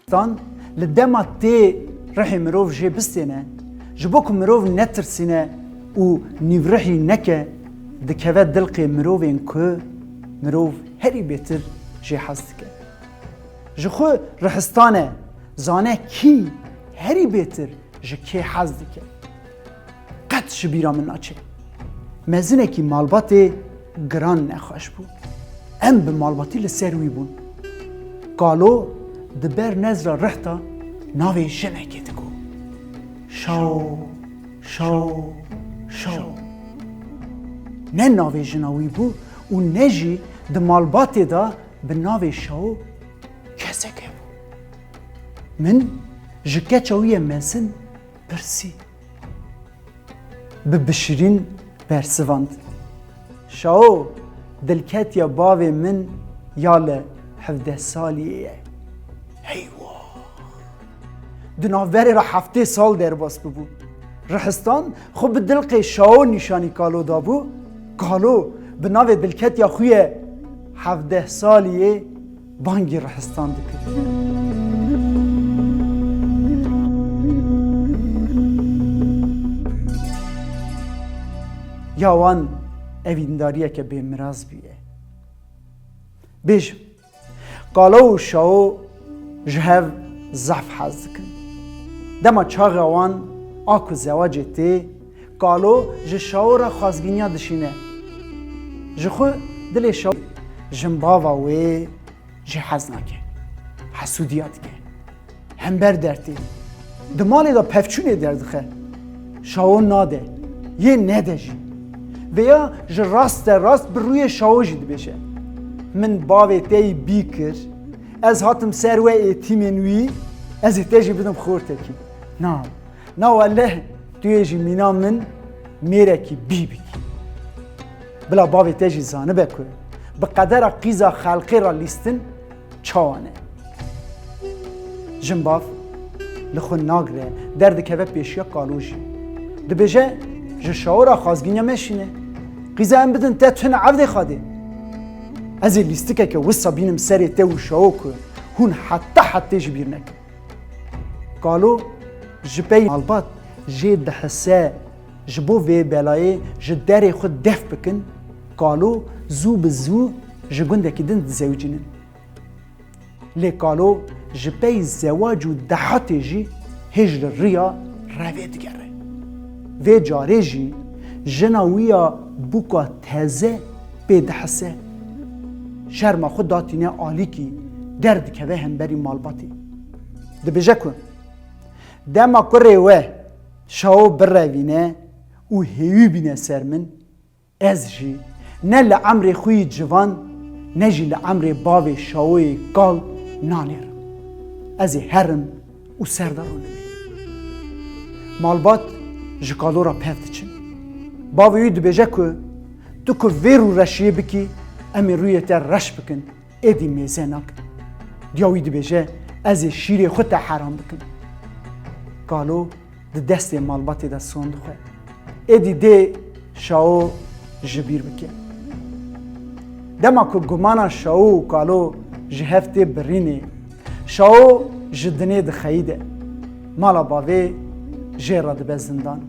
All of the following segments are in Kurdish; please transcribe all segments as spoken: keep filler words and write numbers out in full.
Stan li dema tê rihê mirov jê bistêne, ji bo ku mirov netirsîne û nîvrihî neke, dikeve dilqê mirovên ku mirov herî bêtir jê hez dike. Ji xwe rihistan e, zane kî herî bêtir ji kê hez dike. Qet ji bîra min naçe. Mezinekî malbatê giran nexweş bû. Em bi malbatî li ser wî bûn. Kalo di ber nezra rih de navê jinekê digot. Şao, şao, şao. Ne navê jina wî bû û ne jî di malbatê de bi navê Şao kesek hebû. Min ji keça wî yê mezin pirsî. Bi bişirîn bersivand. Şao, dilketiya bavê min ya li hevdeh saliyê ye. Heywa! Di navberê re heftê sal derbas bibû. Rihistan xwe bi dilqê Şao nîşanî Kalo dabû. Kalo bi navê dilketiya xwe ye hevdeh saliyê bangî rihistan dikir. Ya wan evîndariyeke bêmiraz bûye. Bêjim, Kalo û Şao ji hev zehf hez dikin. Dema çaxa wan a ku zewacê tê, Kalo ji Şao re xwazgîniya dişîne. Ji xwe dilê Şao, jinbava wê jê hez nake. Hesûdiya dike. Hember dertê. Di malê de pevçûnê derdixe. Şao nade. Yê nede jî. Veya ji raste rast bi rûyê Şao jî dibêje. Min bavê te yî bî kir. Ez hatim ser we êtîmên wî. Ez ê te jî bidim xortekî. Na. Na welleh tu yê jî mîna min mêrekî bî bikî. Bila bavê te jî zanibe ku bi qedera qîza xelqê re lîstin çawa ne. Jinbav li xwe nagre, derdikeve pêşiya Kalo jî. Dibêje, ji Şao re xwazgîniya me şîne. Qîza em bidin te tune evdê xadê. Ez ê lîstikeke wisa bînim serê te û Şao ku hûn heta hetê ji bîr nekin. Kalo ji pey malbat jê dihise ji bo vê belayê ji derê xwe def bikin, Kalo zû bi zû ji gundekî din dizewicînin. Lê Kalo ji pey zewac û dehatê jî hêj li riya revê digere. Vê carê jî jina wî ya bûka teze pê dihise. Şerma xwe datîne alîkî, derdikeve hemberî malbatê. Dibêje ku, dema kurê we Şao birevîne û hêwî bîne ser min, ez jî ne li emrê xwe yî civan, ne jî li emrê bavê Şaoyê kal nanêrim. Ez ê herim û ser de rûnimê. Malbat ji Kalo re pev diçin. Bavê wî dibêje ku tu ku vê rûreşiyê bikî, em ê rûyê te reş bikin, êdî mêze nakin. Diya wî dibêje, ez ê şîrê xwe te heram bikim. Kalo di destê malbatê de son dixwe. Êdî dê Şao ji bîr bike. Dema ku gumana Şao û Kalo ji hev tê birînê, Şao ji dinê dixeyide. Mala bavê jê re dibe zindan.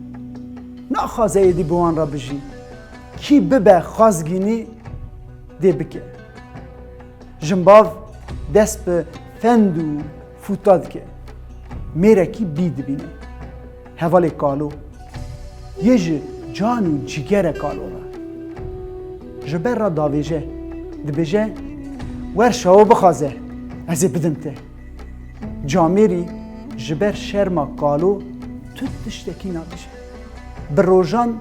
Naxwaze êdî bi wan re bijî. Kî bibe xwazgînî dê bike. Jinbav dest bi fend û fûta dike. Mêrekî bî dibîne. Hevalê Kalo. Yê ji can û cîgere Kalo re. Ji ber re davêje. Dibêje, wer Şao bixwaze, ez ê bidim te. Camêrî ji ber şerma Kalo tu tiştekî nabêje. Bi rojan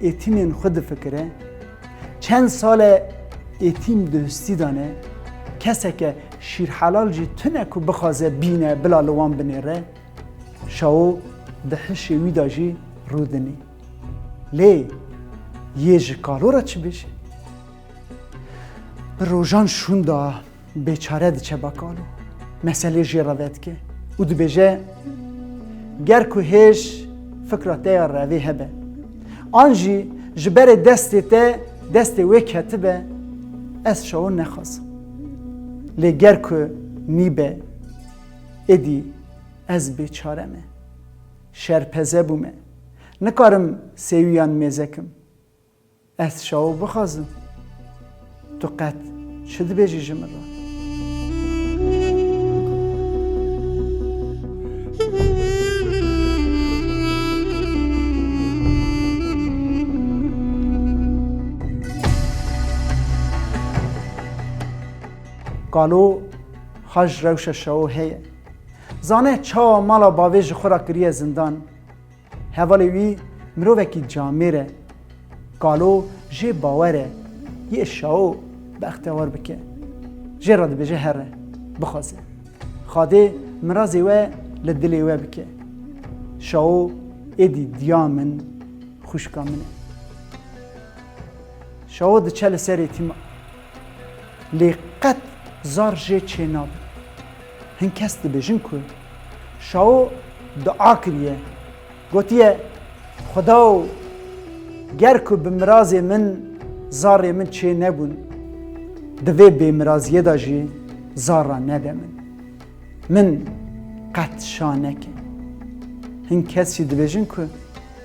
êtîmên xwe difikire. Çend sal e êtîm di hustî de ne. Keseke şîrhelal jî tune ku bixwaze bîne bila li wan binêre. Şao di hişê wî de jî rûdinî. Lê yê ji Kalo re çi bêje? Bi rojan şûnda bêçare diçe ba Kalo. Meselê jê re vedike û dibêje, ger ku hêj fikra te ya revê hebe, an jî ji berê destê te destê wê ketibe, ez Şao nexwazim. Lê ger ku nîbe, Êdî ez bêçare me. Şerpeze bûme. Nikarim sêwiyan mêze kim. Ez Şawo bixwazim. Tu qet çi dibêjî ji min re? Kalo xwe ji rewşa Şawo heye. Zane çawa mala bavê ji xwe re kiriye zindan. Hevalê wî mirovekî camêr e. Kalo jê bawer e, yê Şawo bextewar bike. Jê re dibêje here, bixwaze. Xadê mirazê we li dilê we bike. Şawo êdî diya min, xwişka min e. Şawo diçe li ser êtîma. Lê qet zar jê çê nabe. Hin kes dibêjin ku Şawo dua kiriye. Gotiye, Xudaw, ger ku bi mirazê min zarê min çê nebûn, di vê bêmiraziyê de jî zar re nede min. Min qet şa neke. Hin kes jî dibêjin ku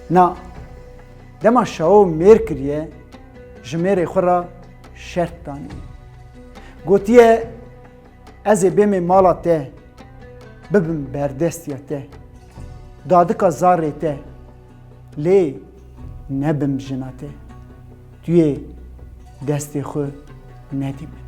na, dema Şawo mêr kiriye, ji mêrê xwe re şert daniye. Gotiye, Ez ê bêmê mala te, bibim berdestiya te, dadika zarê te, lê nebim jina te. Tu yê destê xwe nedî min.